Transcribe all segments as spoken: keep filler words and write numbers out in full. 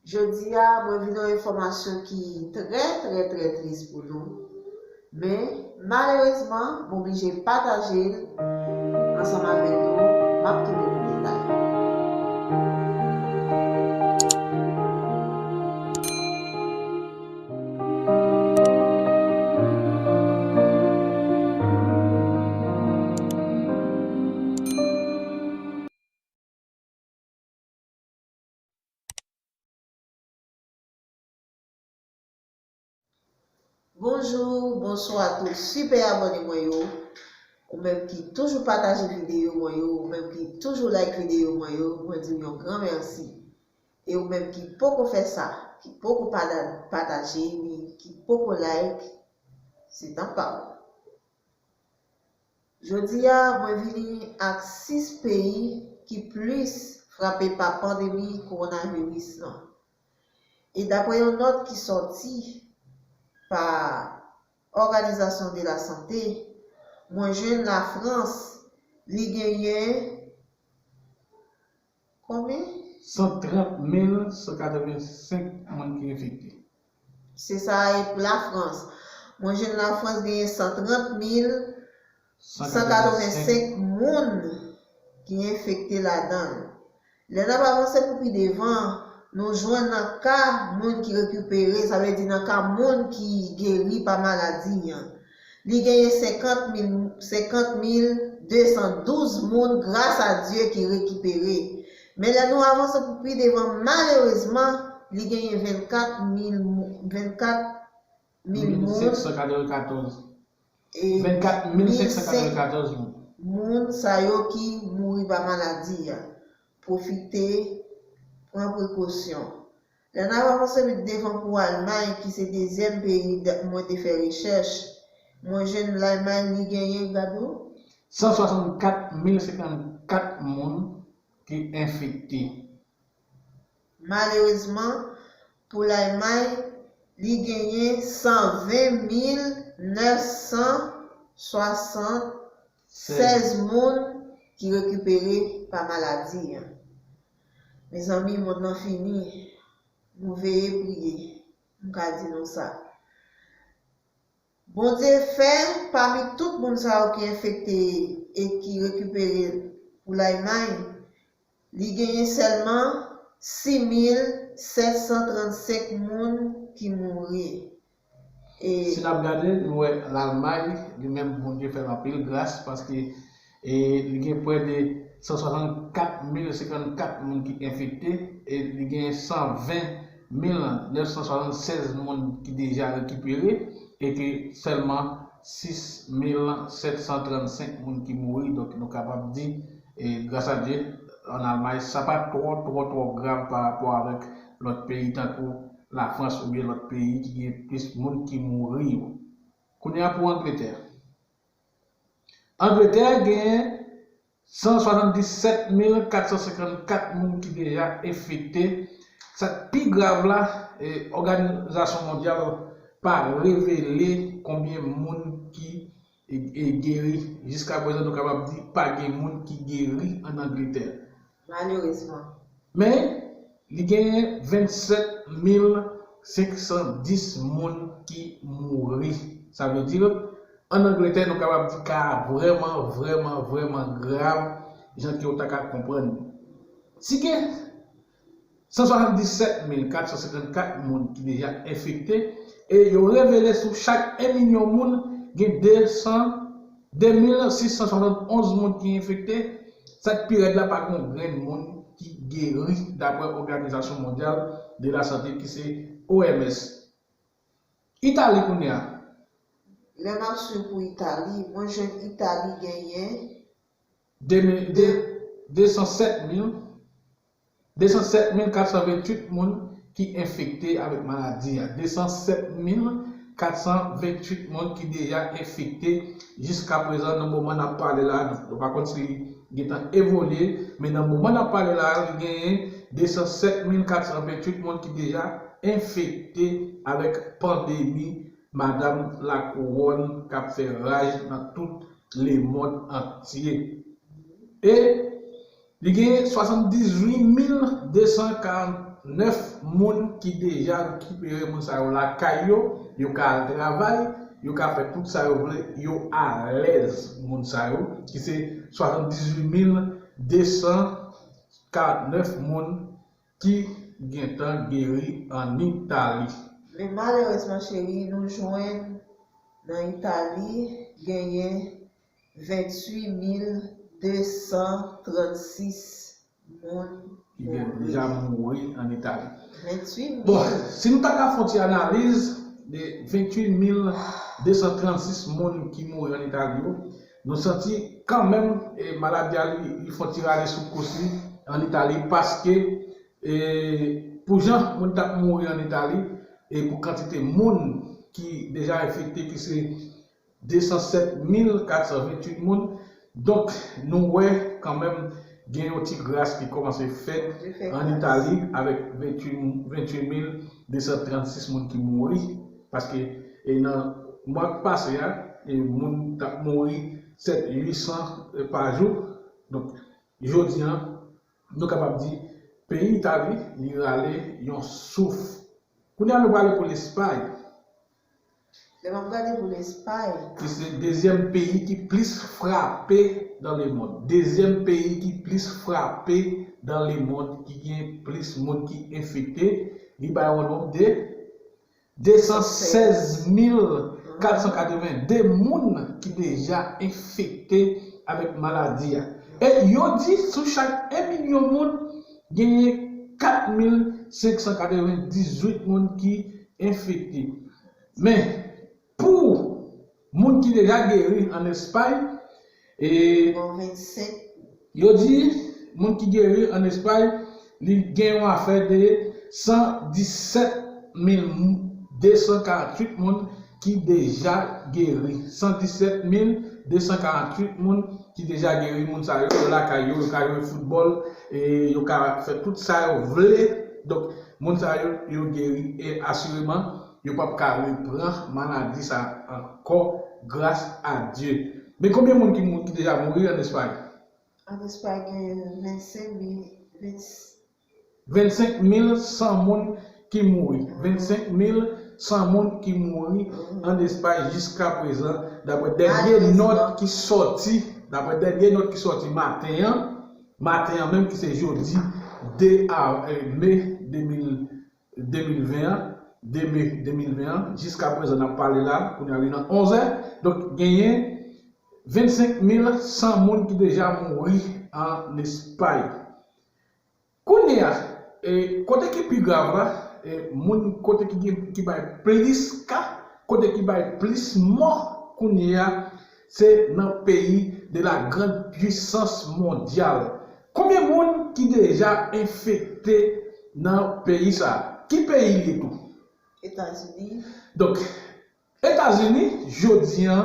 Jodi a, mwen vin yon enfòmasyon ki trè, trè, trè tris pou nou. Men, malerezman, m oblije pataje l ansanm avèk nou. M ap tounen pou detay. Bonjou, bonswa tout sipè abòne mwen yo. Ou menm ki toujou pataje videyo mwen yo, ou menm ki toujou like videyo mwen yo, mwen di w yon gran mèsi. E ou menm ki poko fè sa, ki poko pada-, pataje, ni ki poko like, se tan pa w. Jodi a, mwen vini ak sis peyi ki plis frape pa pandemi kowonaviris lan. E daprè yon nòt ki sòti pa Òganizasyon de la Sante, mwen jwenn Lafrans, li genyen konbyen? San trant mil san katrevensenk moun ki enfekte. Se sa e pou Lafrans. Mwen jwenn Lafrans genyen san trant mil san katrevensenk moun ki enfekte ladan l. Lè n ap avanse pou pi devan, nou jwenn nan ka moun ki rekipere, sa vle di nan ka moun ki geri pa maladi an. Li genyen senkant mil, senkant mil de san douz moun, gras a Dye, ki rekipere. Men lè nou avanse pou pi devan, malerezman, li genyen vennkat mil mou-, vennkat mil moun. Mil senk san katrevenkatòz. E vennkat mil senk san katrevenkatòz moun. Moun sa yo ki mouri pa maladi a. Pwofite pran prekosyon. Lè n ap avanse pi devan pou Almay, ki se dezyèm peyi mwen te fè rechèch, mwen jwenn Lalmay li genyen, gade w. San swasannkat mil senkannkat moun ki enfekte. Malerezman, pou Lalmay, li genyen san ven mil nèf san swasannsèz moun ki rekipere pa maladi an. Mezanmi, mond lan fini. Nou veye priye. M ka di nou sa. Bondye fè, pami tout moun sa yo ki enfekte e ki rekipere pou Lalmay, li genyen sèlman sis mil sèt san trannsenk moun ki mouri. E si n ap gade, nou wè Lalmay, li menm, Bondye fè l anpil gras, paske e li gen prè de san swasannkat mil senkannkat moun ki enfekte, e li gen san ven mil nèf san swasannsèz moun ki deja rekipere, e ke sèlman sis mil sèt san trannsenk moun ki mouri. Donk, nou kapab di, e, gras a Dye, ann Almay, sa pa twò, twò, twò grav pa rapò avèk lòt peyi, tankou Lafrans oubyen lòt peyi ki gen plis moun ki mouri yo. Kounye a pou Angletè. Angletè genyen san swasanndisèt mil kat san senkannkat moun ki deja enfekte. Sa k pi grav la, e, Òganizasyon Mondyal pa revele konbyen moun ki, e, e, geri. Jiskaprezan, nou kapab di pa gen moun ki geri ann Angletè. Malerezman. Men, li genyen vennsèt mil senk san dis moun ki mouri. Sa vle di, ann Angletè, nou kapab di ka a vrèman, vrèman, vrèman grav, jan ke w ta ka konprann. Si gen san swasanndisèt mil kat san senkannkat moun ki deja enfekte, e yo revele sou chak en milyon moun, gen de san, de mil sis san swasantonz moun ki enfekte, sa k pi rèd la, pa gen yon grenn moun ki geri, daprè Òganizasyon Mondyal de la Sante, ki se O M S. Itali kounye a. Lè n ap swiv pou Itali, mwen jwenn Itali genyen de mil, de, de san sèt mil, de san sèt mil kat san venntuit moun ki enfekte avèk maladi a. De san sèt mil kat san venntuit moun ki deja enfekte jiskaprezan, nan moman n ap pale la. Nou pa konn si li gentan evolye, men nan moman n ap pale la, li genyen de san sèt mil kat san venntuit moun ki deja enfekte avèk pandemi madanm lakouwòn k ap fè raj nan tout lemonn antye. E Li gen swasanndizuit mil de san karannèf moun ki deja rekipere moun sa yo lakay yo, yo ka al travay, yo ka fè tout sa yo vle, yo alèz moun sa yo, ki se swasanndizuit mil de san karannèf moun ki gentan geri ann Itali. Men malerezman, cheri, nou jwenn nan Itali genyen venntuit mil de san trannsis moun ki gen deja mouri ann Itali. Venntuit mil. Bon, si nou ta ka fè yon ti analiz de venntuit mil de san trannsis moun ki mouri ann Itali yo, nou santi kanmenm, e, maladi a li, li fè yon ti rale sou kous li ann Itali, paske, e, pou jan moun t ap mouri ann Itali, e pou kantite moun ki deja enfekte, ki se de san sèt mil kat san venntuit moun. Donk, nou wè kanmenm gen yon ti gras ki kòmanse fèt ann Itali avèk venntuit, venntuit mil de san trannsis moun ki mouri. Paske, e nan mwa k pase a, e moun t ap mouri sèt, uit san, e, pa jou. Donk, jodi a, nou kapab di, peyi Itali, li rale yon souf. Kounye a, nou prale pou Lespay. Lè m ap gade pou Lespay. Ki se dezyèm peyi ki plis frape dans le monde. Dezyèm peyi ki plis frape dans le monde, ki gen plis moun ki enfekte. Li bay yon nonb de de san sèz mil kat san katreven de moun ki deja enfekte avèk maladi a. E yo di sou chak en milyon moun, genyen kat mil senk san katrevendizuit moun ki enfekte. Men, pou moun ki deja geri ann Espay, e, bon, vennsenk. Yo di, moun ki geri ann Espay, li gen yon afè de san disèt mil de san karanntuit moun ki deja geri. San disèt mil de san karanntuit moun ki deja geri. Moun sa yo, yo lakay yo, yo ka jwe foutbòl, e yo ka fè tout sa yo vle. Donk, moun sa yo, yo geri. E asireman, yo p ap ka repran maladi sa ankò, gras a Dye. Men konbyen moun ki mou-, ki deja mouri ann Espay? Ann Espay gen vennsenk mil, vennsenk mil san moun ki mouri. Vennsenk mil san moun ki mouri ann Espay jiska prezan, daprè dènye nòt ki sòti, daprè dènye nòt ki sòti maten an, maten an menm ki se jodi de a, e, me de mil, de mil ven an, de me de mil ven an, jiska prezan n ap pale la, kounye a li nan onz è. Donk, genyen vennsenk mil san moun ki deja mouri ann Espay. Kounye a, e, kote ki pi grav la, e, moun kote ki gen, ki bay plis ka, kote ki bay plis mò kounye a, se nan peyi de la grande puissance mondiale. Konbyen moun ki deja enfekte nan peyi sa a? Ki peyi li ye tou? Etazini. Donk, Etazini, jodi a,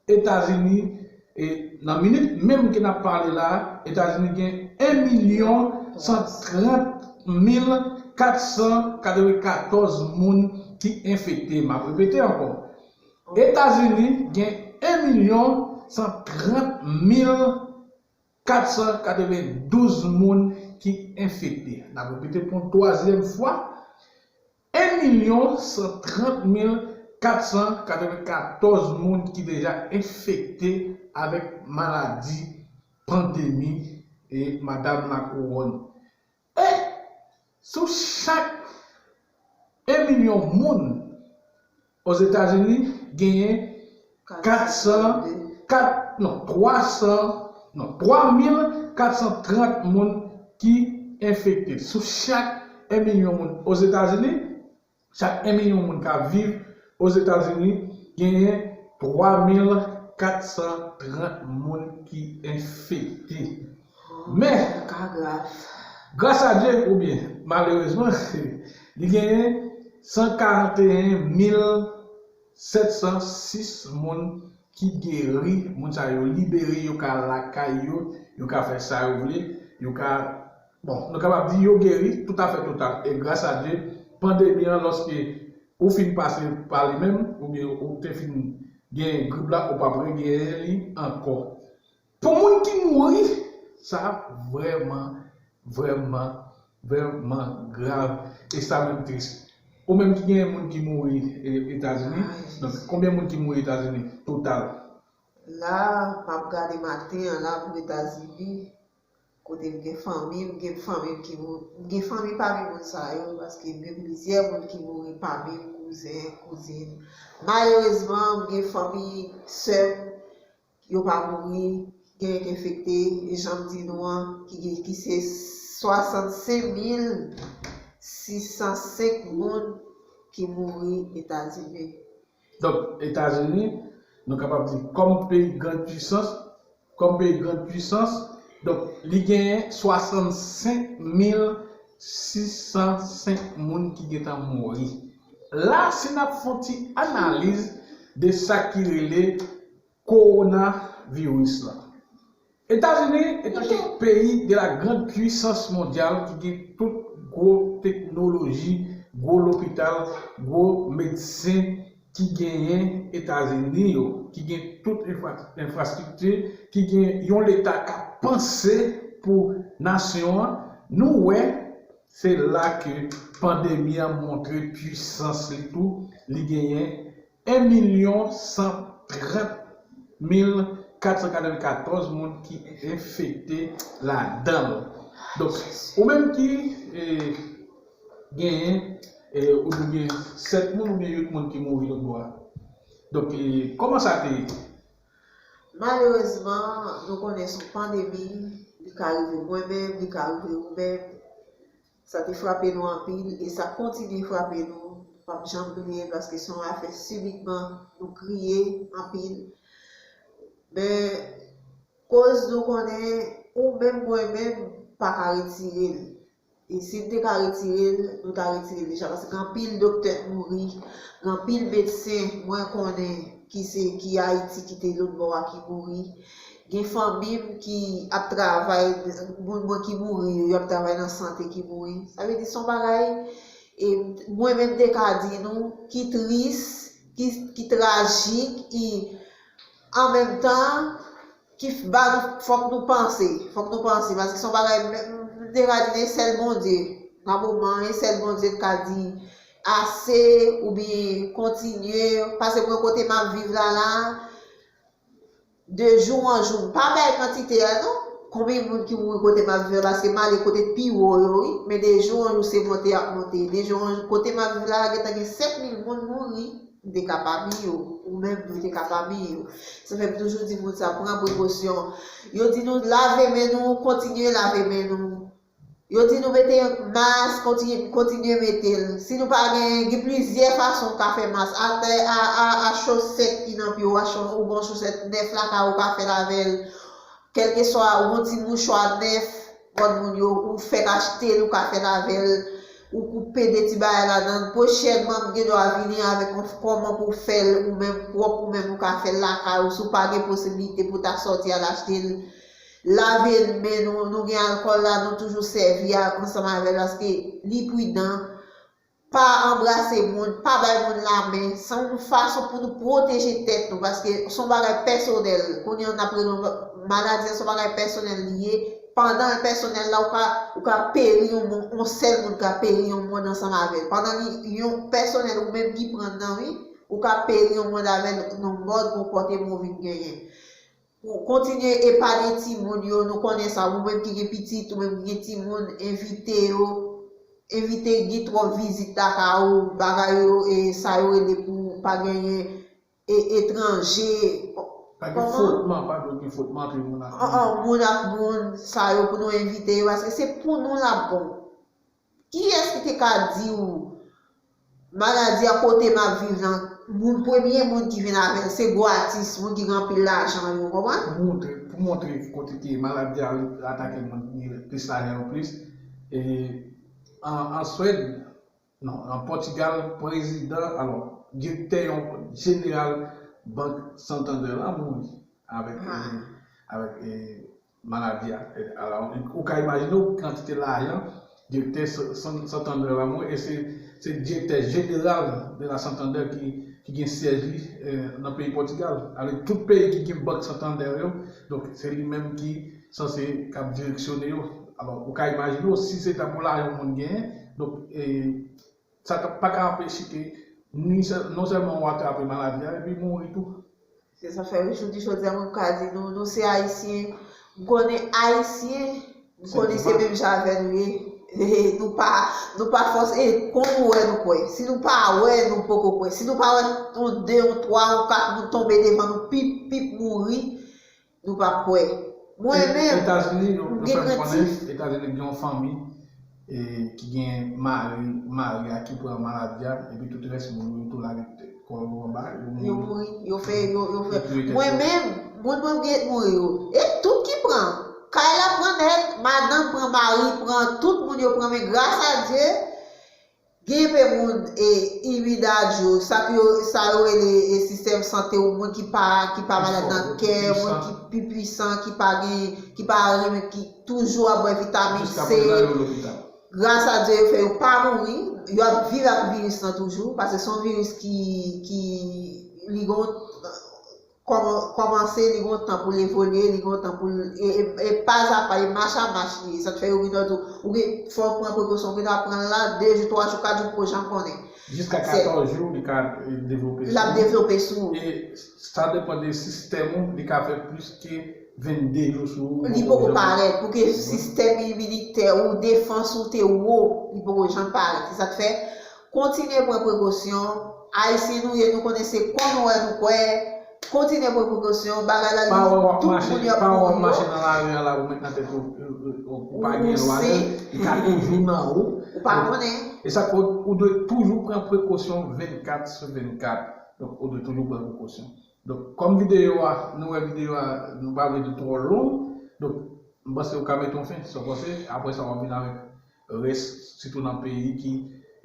Etazini, e, nan minit menm ke n ap pale la, Etazini gen en milyon san trant mil kat san katrevenkatòz moun ki enfekte. M ap repete ankò. Etazini gen en milyon san trant mil kat san katrevendouz moun ki enfekte. N ap repete pou yon twazyèm fwa, en milyon san trant mil kat san katrevenkatòz moun ki deja enfekte avèk maladi pandemi e madanm lakouwòn. E sou chak en milyon moun, Ozetazini genyen kat san, kat, non, twa san, non, twa mil kat san trant moun ki enfekte. Sou chak en milyon moun Ozetazini, chak en milyon moun k ap viv Ozetazini, genyen twa mil kat san trant moun ki enfekte. Men, ka grav. Gras a Dye, oubyen malerezman, li genyen san karanteyen mil sèt san sis moun ki geri, moun sa yo libere, yo ka al lakay yo, yo ka fè sa yo vle, yo ka, bon, nou kapab di yo geri toutafè total. E gras a Dye, pandemi an, lòske ou fin pase pa li menm, oubyen ou te fin gen grip la, ou p ap regenyen li ankò. Pou moun ki mouri, Sa vrèman, vrèman, vrèman grav. E sa menm tris. Ou menm ki gen moun ki mouri e, Etazini, donk, konbyen moun ki mouri Etazini total? La, m ap gade maten an la pou Etazini, kote m gen fanmi, m gen fanmi ki mou- m gen fanmi pami moun sa yo, paske m gen plizyè moun ki mouri pami m, kouzen, kouzin. Malerezman, m gen fanmi sè m, yo pa mouri, gen k enfekte, e jan m di nou an, ki gen ki se swasannsenk mil sis san senk moun ki mouri Etazini. Donk, Etazini, nou kapab di, kòm peyi grand puissance, kòm peyi grand puissance, donk, li genyen swasannsenk mil sis san senk moun ki gentan mouri. La, si n ap fè yon ti analiz de sa ki rele kowonaviris la. Etazini, etanke peyi de la grande puissance mondiale ki gen tout gwo teknoloji, gwo lopital, gwo medsen ki genyen Etazini yo, ki gen tout enfra- enfrastrikti, ki gen yon leta k ap panse pou nasyon an, nou wè se la ke pandemi an montre pwisans li tou, li genyen en milyon san trant mil kat san katrevenkatòz moun ki enfekte ladan l. Donk, ou menm ki eh, genyen, eh, ou di gen sèt moun oubyen uit moun ki mouri lòt bò a. Donk, eh, kòman sa te ye? Malerezman, nou konnen se yon pandemi, li ka rive mwen menm, li ka rive ou menm. Sa te frape nou anpil e sa kontinye frape nou. Nou p ap janm bliye l paske se yon afè sibitman nou kriye anpil. Men koz nou konnen ou menm mwen menm pa ka retire l. E si n te ka retire l, nou ta retire l deja. Paske gen anpil doktè k mouri, gen anpil medsen mwen konnen ki se ki Ayiti ki te lòt bò a ki mouri. Gen fanmi m ki ap travay, moun mwen ki mouri yo, y ap travay nan sante ki mouri. Sa vle di se yon bagay, e mwen menm te ka di nou, ki tris, ki, ki trajik, e an menm tan, ki ba nou, fòk nou panse, fòk nou panse, paske se yon bagay, m te ka di nan sèl Bondye, nan moman, e sèl Bondye k ka di ase oubyen kontinye, paske mwen kote m ap viv la la, de jou an jou, m pa bay kantite a non, konbyen moun ki mouri kote m ap viv la, paske m ale kote pi wo yo wi, men de jou an jou se monte y ap monte, de jou an jou, kote m ap viv la, gentan gen senk mil moun mouri, m te ka pami yo, ou menm tou te ka pami yo. Sa fè m toujou di moun sa, pran prekosyon. Yo di nou lave men nou, kontinye lave men nou. Yo di nou mete mask, kontinye, kontinye mete l. Si nou pa gen, gen plizyè fason w ka fè mask. Atè a, a, a chosèt ki nan pye w, a cho- ou gen yon chosèt nèf lakay ou ka fè l avè l. Kèlkeswa, ou gen yon ti mouchwa nèf, bòn moun yo, ou fèk achte l, ou ka fè l avè l. Ou koupe de ti bagay ladan l. Pwochènman, m gen dwa vini avèk yon kòman pou w fè l, ou menm pwòp, ou menm ou ka fè l lakay ou. Si w pa gen posiblite pou w ta sòti al achte l, lave men nou, nou gen alkòl la, nou toujou sèvi a- ansanm avè l, paske li pridan. Pa anbrase moun, pa bay moun lamen, se yon fason pou nou pwoteje tèt nou, paske se yon bagay pèsonèl. Kounye a n ap rele maladi an, se yon bagay pèsonèl li ye. Pandan l pèsonèl la, ou ka, ou ka peri yon moun, yon sèl moun ka peri yon moun ansanm avè l. Pandan li yon pèsonèl ou menm ki pran nan, wi, ou ka peri yon moun avè l nan mòd konpòteman w vin genyen. Pou kontinye epanye timoun yo, nou konnen sa, ou menm ki gen pitit, ou menm ki gen timoun, envite yo, envite gen twòp vizit lakay ou, bagay yo, e sa yo rele pou pa genyen e etranje. Pa gen fwotman, pa dwe gen fwotman antre moun ak moun. An, an, moun ak moun, sa yo pou nou envite yo, paske se pou nou l ap bon. Kiyès ki te ka di w maladi a kote m ap viv lan, moun premye moun ki vin avè l se gwo atis, moun ki gen anpil lajan yo, konprann? Pou montre, pou montre kote ke maladi a atake moun ki gen plis lajan yo plis. E an, an Swèd, non, an Pòtigal, prezidan, alò, direktè yon jeneral Bank Santander la mouri avèk, avèk maladi a. Alò, ou ka imajine w kantite lajan direktè Santander la mouri, e se, se direktè jeneral de la Santander ki, ki gen syèj li nan peyi Pòtigal. Alò, tout peyi ki gen bank Santander yo, donk, se li menm ki, sanse k ap direksyone yo. Alò, ou ka imajine w, si se tanpou lajan yon moun genyen, donk, e, sa t ap, pa ka anpeche ke ni sèl, non sèlman ou atrape maladi a, epi mouri tou. Se sa fè jodi jodi a, mwen ka di nou, nou se Ayisyen. M konnen Ayisyen, m konnen se menm jan avè nou ye. Nou pa, nou pa fòse, e, kon nou wè nou kwè. Si nou pa wè, nou poko kwè. Si nou pa wè yon de, yon twa, yon kat moun tonbe devan nou, pip, pip, mouri, nou p ap kwè. Mwen menm, Etazini, nou, nou fè m konnen, Etazini gen yon fanmi, e, ki gen mari, mari a ki pran maladi a, epi tout rès moun yo tou lage kò yo anba, yo mouri. Yo mouri, yo fè, yo, yo fè. Yo touye tèt yo. Mwen menm, moun mwen gen mouri yo. E tout ki pran. Kay la pran nèt, madanm pran, mari pran, tout moun yo pran, men gras a Dye, gen pe moun, e, imidad yo, sa ke yo, sa yo rele, e, sistèm sante ou, moun ki pa, ki pa malad nan kè, moun ki pi pwisan, ki pa gen, ki pa renmen, ki toujou ap bwè vitamin C. Gras a Dye, yo fè yo pa mouri, yo ap viv ak viris lan toujou, paske se yon viris ki, ki, li gon, kòman-, kòmanse, li gon tan pou l evolye, li gon tan pou l, e, e, e pa a pa, e mach a mach li ye. Sa k fè yo vin tou, ou gen, fò w pran prekosyon, ou gen dwa pran l la, de jou, twa jou, kat jou, poko janm konnen. Jiska katòz jou, li ka, e, devlope sou ou. L ap devlope sou ou. E sa depann de sistèm ou, li ka fè plis ke vennde jou sou ou. Li poko parèt, pou ke sistèm iminitè ou, defans ou te wo, li poko janm parèt. Se sa k fè, kontinye pran prekosyon. Ayisyen nou ye, nou konnen se kon nou wè nou kwè. Kontinye pran prekosyon, bagay la li, tout moun yo ap mouri yo. Pa wè w ap mache nan lari a la, ou met nan tèt ou, ou, ou, ou pa gen lwa, li ka toujou nan ou. Ou pa konnen. E sa fè ou, ou dwe toujou pran prekosyon vennkat sou vennkat. Donk, ou dwe toujou pran prekosyon. Donk, kòm videyo a, nou wè videyo a, nou pa vle di twò long. Donk, m panse ou ka mete yon fen, sa w panse? Apre sa, w ap vin avèk rès, sitou nan peyi ki,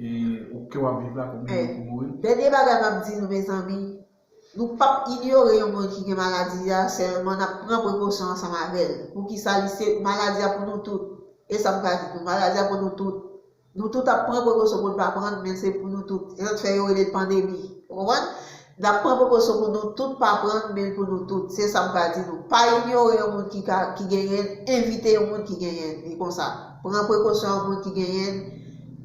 e, ou, ke w ap viv la, konbyen moun ki mouri. Dènye bagay m ap di nou, mezanmi, nou p ap inyore yon moun ki gen maladi a, sèlman n ap pran prekosyon ansanm avè l. Poukisa li se maladi a pou nou tout? E sa m ka di nou, maladi a pou nou tout. Nou tout ap pran prekosyon pou n pa pran, men se pou nou tout. E sa k fè yo rele l pandemi. Ou konprann? N ap pran prekosyon pou nou tout pa pran, men l pou nou tout. Se sa m ka di nou. Pa inyore yon moun ki ka, ki genyen l, envite yon moun ki genyen l. E konsa. Pran prekosyon yon moun ki genyen l,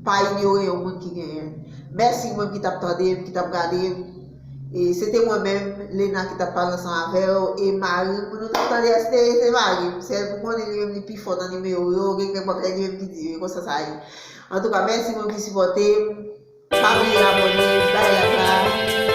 pa inyore yon moun ki genyen l. Mèsi moun ki t ap tande m, ki t ap gade m. E se te mwen menm, Lena, ki t ap pale ansanm avè w, e mari m, pou nou t ap tande, se, se mari m. Sèl pou konnen li menm li pi fò nan nimewo yo, gen kèk bagay li menm ki di yo, e konsa sa ye. Antouka, mèsi moun ki sipòte m. Pa bliye abòne, bay like la.